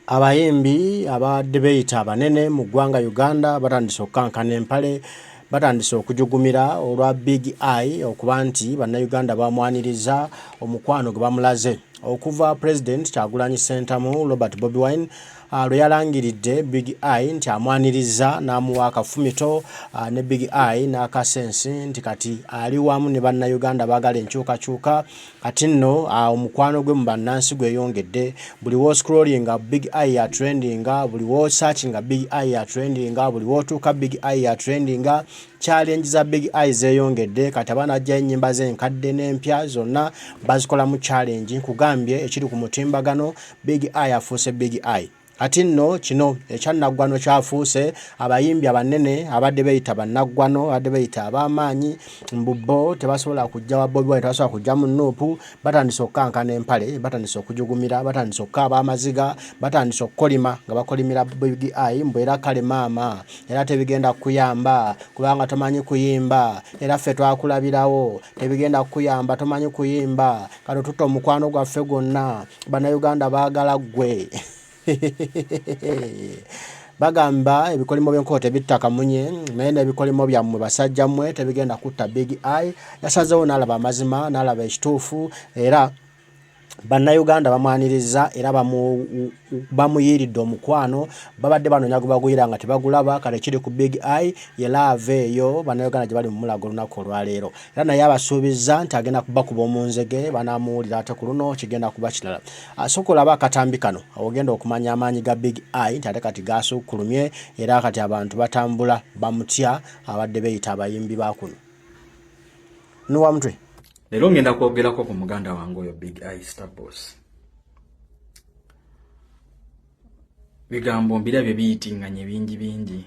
Abayimbi ababadde beeyita abanene mu ggwanga Uganda batandise okukankana empale, batandise okujugumira olwa Big Eye okuba nti Bannayuganda bamwaniriza omukwano gwe bamulaze. Okuva Pulezidenti Kyagulanyi Ssentamu Robert Bobi Wine lwe yalangiridde Big Eye nti amwaniriza n'amuwa akafumito ne Big Eye n'akasensi nti kati ali wamu ne Bannayuganda abaagala enkyukakyuka. Kati nno omukwano gwe mu bannansi gweyongedde. Buli w'oscrollinga Big Eye ya trendinga, buli w'osearchinga Big Eye ya trendinga, buli w'otuuka Big Eye ya trendinga. Challenge za Big Eye zeeyongedde. Kati abaana ajjayo ennyimba ze enkadde n'empya zonna bazikolamu challenge. Nkugambye ekiri ku mutimbagano, Big Eye afuuse Big Eye. Kati nno kino ekya Naggwano kyafuuse abayimbi abanene abadde beeyita bannaggwano, abadde beeyita ab'amaanyi mbu bo tebasobola kujja wa Bobi Wine, tebasobola kujja mu Nuupu, batandise okukankana empale, batandise okujugumira, batandise okukaaba amaziga, batandise okukolima nga bakolimira Big Eye mbu era kale maama era tebigenda kukuyamba kubanga tomanyi kuyimba, era ffe twakulabirawo, tebigenda kukuyamba tomanyi kuyimba, kati otutte omukwano gwaffe gwonna, Bannayuganda baagala ggwe. Bagamba ebikolimo by'enkoko tebitta kamunye, naye n'ebikolimo byammwe basajja mmwe tebigenda kutta Big Eye. Yasazeewo n'alaba amazima, n'alaba ekituufu era Bannayuganda bamwanirizza era bamuyiiridde omukwano. Babadde banoonya gwe baguyira nga tebagulaba, kale kiri ku Big Eye ye laava eyo Bannayuganda gye bali mu mulago olunaku olwaleero. Era naye abasuubizza nti agenda kubakuba omunzege banaamuwulira ate ku luno kigenda kuba kirala. Sooka olabe akatambi kano ogenda okumanya amaanyi ga Big Eye nti ate kati gaasukkulumye era kati abantu batambula bamutya abadde beeyita abayimbi ba kuno. Nuwa mutwe. Leero ngenda kwogerako ku muganda wange oyo Big Eye Star Boss. Bigambo mbirabye biyitinganye bingi bingi.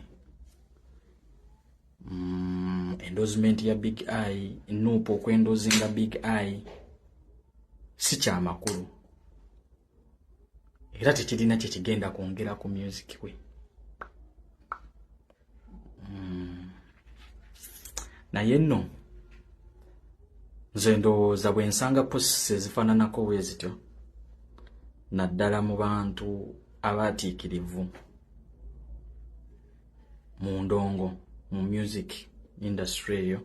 Endorsement ya Big Eye, Nup okwendozinga Big Eye si kya makulu era tekirina kye kigenda kwongera ku music we. Naye nno nze ndowooza bwe nsanga posts ezifaananako bwe zityo naddala mu bantu abaatiikirivu mu ndongo mu music industry eyo,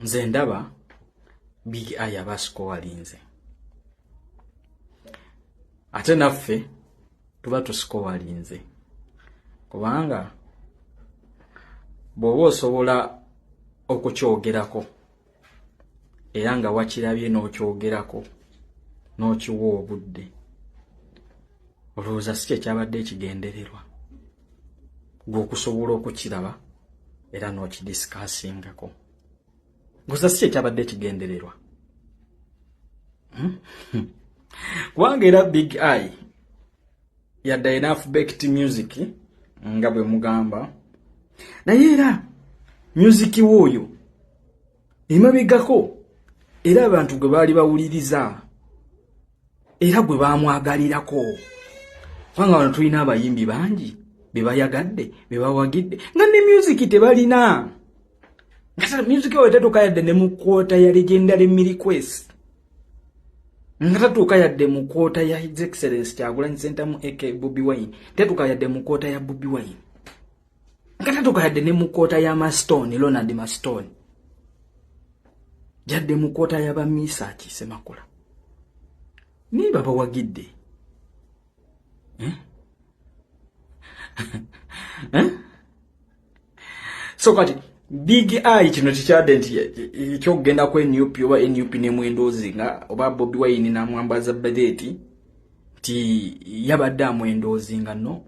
nze ndaba Big Eye aba asikowalinze ate naffe tuba tusikowalinze, kubanga bw'oba osobola okukyogerako era nga wakirabye n'okyogerako n'okiwa obudde, olowooza si kyekyabadde ekigendererwa gwe okusobola okukiraba era n'okidisikaasingako? Olowooza si kyekyabadde ekigendererwa? Kubanga era Big Eye yadde enough baked music nga bwe mugamba, naye era music w'oyo emabegako era abantu gwe baali bawuliriza era gwe baamwagalirako, kubanga wano tulina abayimbi bangi be bayagadde be bawagidde nga ne music tebalina, nga music oyo tatuuka yadde ne mu kwota ya legendary Miriquest, nga tatuuka yadde mu kwota ya His Excellence Kyagulanyi Ssentamu aka Bobi Wine, tatuuka yadde mu kwota ya Bobi Wine, nga tatuuka yadde ne mu kwota ya Mastone, Ronald Mastone, yadde mu kwota ya Bamisaki Semakula, naye babawagidde. Eh? Eh? So kati Big Eye kino kikyadde nti ekyokugenda ku NUP oba NUP nemwendozi nga oba Bobi Wine namwambaza badeeti nti yabadde amwendozi, nga no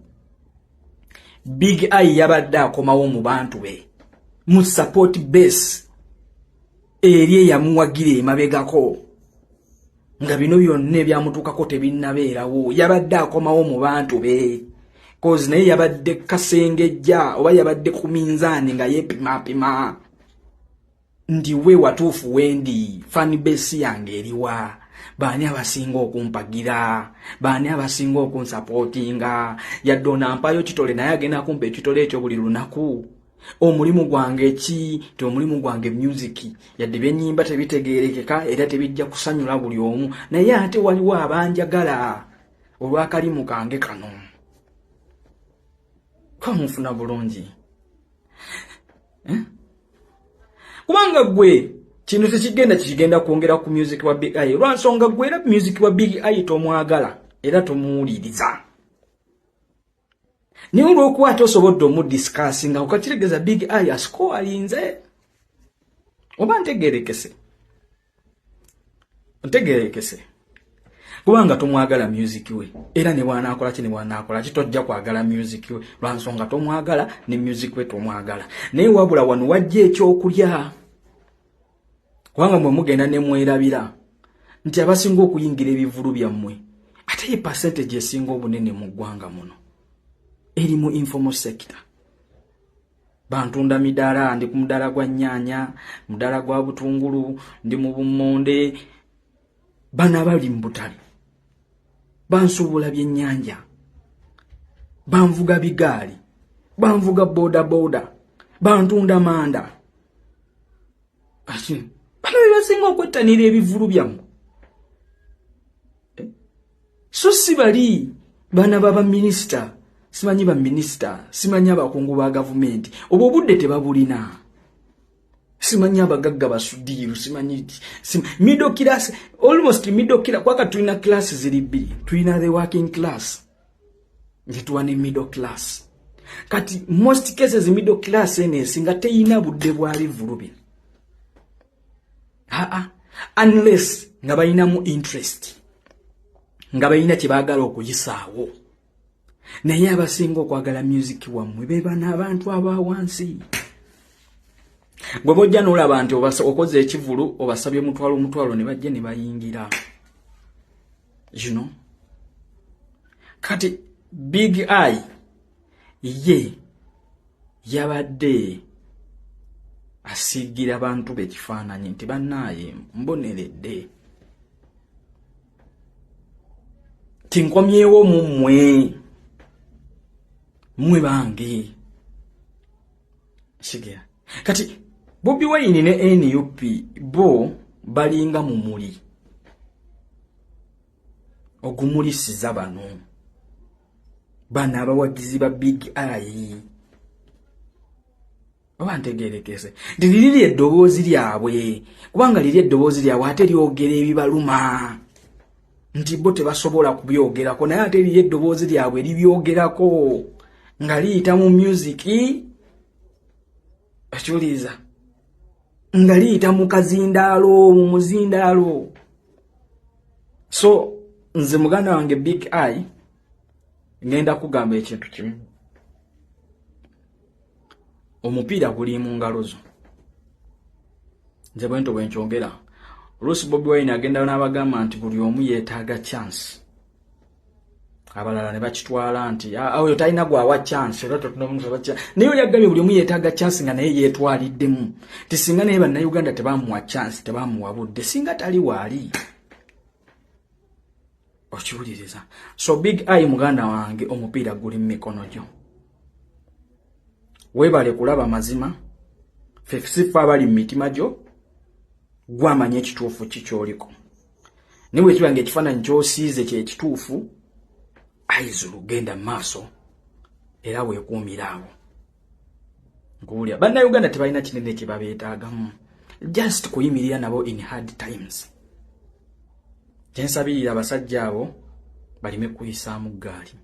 Big Eye yabadde akomawo mu bantu be, mu support base eri eyamuwagira emabegako nga bino byonna ebyamutuukako tebinnabeerawo. Yabadde akomawo mu bantu be cause naye yabadde kasengejja oba yabadde ku minzaani nga yeepimapima nti we watuufu wendi, fan base yange eriwa, baani abasinga okumpagira, baani abasinga okunsapootinga, yadde onampayo kitole naye agenda kumpa ekitole ekyo buli lunaku. Omulimu gwange ki? Nti omulimu gwange music, yadde byenyimba tebitegeerekeka era tebijja kusanyula buli omu, naye ate waliwo abanjagala. Olw'akalimu kange kano kamufuna bulungi, eh? Kubanga gwe kino tekigenda kigenda kwongera ku music wa Big Eye, lwansonga gwe era music wa Big Eye tomwagala era tomuwuliriza, naye olwokuba ate osobodde omudiscussinga, okakitegeeza Big Eye asikowalinze. Oba ntegerekese? Ntegerekese? Kubanga tomwagala music we, era ne bw'anaakola ki, ne bw'anaakola ki, tojja kwagala music we, lwansonga tomwagala ne music we tomwagala. Naye wabula wano wajja ekyokulya, kubanga mwe mugenda ne mwerabira nti abasinga okuyingira ebivulu byammwe, ate ye percentage esinga obunene mu ggwanga muno eri mu informal sector. Bantunda midaala, ndi ku mudaala gwa nnyaanya, mudaala gwa butungulu, ndi mu bummonde, bano abali mu butale bansuubula byennyanja, banvuga bigaali, banvuga boda boda, bantunda manda. Bano be basinga okwettanira ebivulu byammwe, eh? So si bali baana ba baminisita, simanyi baminisita, simanyi abakungu ba gavumenti, obwo obudde tebabulina, simanyi abagagga basudiiru, simanyi middle class, almost middle class. Kwaka tulina class ziri bbiri, tulina the working class netuwa ne middle class. Kati most cases middle class eno esinga teyina budde bwa bivulu bino, aa, unless nga balinamu interest, nga balina kye baagala okuyisaawo. Naye abasinga okwagala music wammwe be bano abantu aba wansi. Gwe bojja n'olaba nti okoze ekivulu, obasabye mutwalo omutwalo, ne bajja ne bayingira. Kati Big Eye ye yabadde asiigira bantu be kifaananyi nti bannaaye mboneredde, tinkomyewo mu mmwe, mmwe bange kigera. Kati Bobi Wine ne NUP bo balinga mumuli ogumulisiza bano bano abawagizi ba Big Eye. Oba ntegerekese nti liriri eddoboozi lyabwe, kubanga liri eddoboozi lyabwe ate lyogera ebibaluma nti bo tebasobola kubyogerako, naye ate liri eddoboozi lyabwe libyogerako nga liyita mu music, okiwuliriza, nga liyita mu kazindaalo, mu muzindaalo. So nze muganda wange Big Eye ngenda kugamba ekintu kimu: omupiira guli mu ngalo zo. Nze bwento bwenkyongera. Oluusi Bobi Wine agenda n'abagamba nti buli omu yeetaaga chance, abalala ne bakitwala nti, ah, oyo talina gwawa chance, naye oli agambye buli omu yeetaaga chance nga naye yeetwaliddemu nti singa naye Bannayuganda tebamuwa chance, tebamuwa budde, singa tali waali. Okiwuliriza? So Big Eye muganda wange, omupiira guli mu mikono gyo. Weebale kulaba mazima. Ffe sife abali mu mitima gyo, gwamanya ekituufu kikyoliko. Naye bwe kiba nga ekifaananyi ky'osiize kyekituufu, aizulu genda mu maaso era weekuumira awo. Nkuwulira, Bannayuganda tebalina kinene kye babeetaagamu, just kuyimirira nabo in hard times. Kyensabirira abasajja abo baleme kuyisaamu ggaali,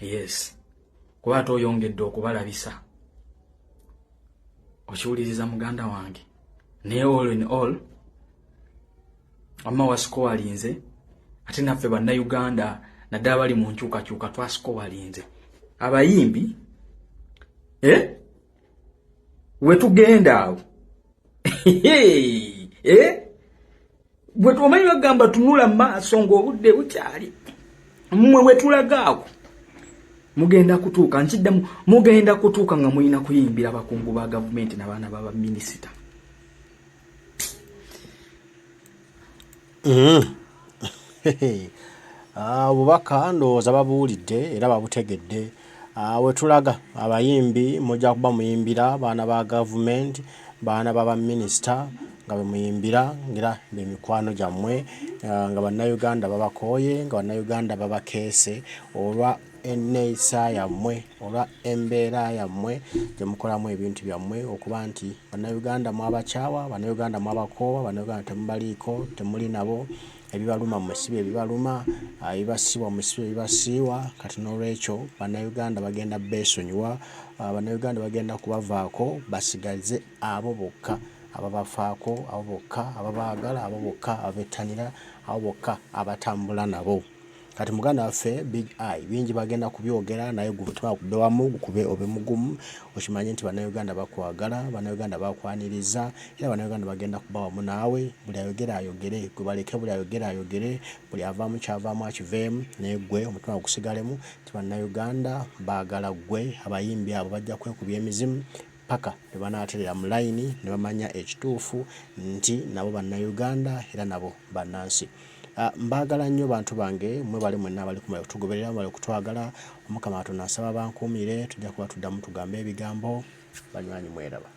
yes, kuba ate oyongedde okubalabisa. Okiwuliriza muganda wange? Naye all in all, wamma wasikowalinze, ate naffe Bannayuganda naddala bali mu nkyukakyuka twasikowalinze abayimbi, eh? Wetugenda awo, eh? Bwe tumanyi bagamba tunula mu maaso ng'obudde bukyali. Mmwe bwe tulaga awo mugenda kutuuka, nkiddamu, mugenda kutuuka nga mulina kuyimbira bakungu ba gavumenti n'abaana ba baminisita. Ah, obubaka ndowooza babuwulidde era babutegedde. Ah, we tulaga abayimbi mujja kuba muyimbira baana ba gavumenti, baana ba baminisita. nga bemuyimbira ngera bemikwano gyammwe nga bannayuganda babakooye nga bannayuganda babakeese olwa enneeyisa yammwe olwa embeera yammwe gye mukolamu ebintu byammwe okuba nti bannayuganda mwabakyawa bannayuganda mwabakoowa bannayuganda temubaliiko temuli nabo ebibaluma mmwe si bye bibaluma ebibasiiwa mmwe si bye bibasiiwa kati n'olwekyo bannayuganda bagenda beesonyiwa bannayuganda bagenda kubavaako basigaze abo bokka ababafaako abo bokka ababaagala abo bokka ababettanira abo bokka abatambula nabo. Kati muganda waffe Big Eye bingi bagenda kubyogera naye gwe omutima gukube wamu gukube obe mugumu okimanye nti bannayuganda bakwagala bannayuganda bakwaniriza era bannayuganda bagenda kuba wamu naawe buli ayogera ayogere gwe baleke buli ayogera ayogere buli avaamu kyavaamu akiveemu naye gwe omutima gusigalemu nti bannayuganda baagala gwe abayimbi abo bajja kwekubya emizimu paka lwe banaaterera mu layini ne bamanya ekituufu nti nabo Bannayuganda era nabo bannansi. Ah, mbaagala nnyo bantu bange mwebale mwenna abali kumala kutugoberera mwebale kutwagala. Omukama Katonda nsaba bankuumire, tujja kuba tuddamu tugambe ebigambo. Banywanyi mweraba.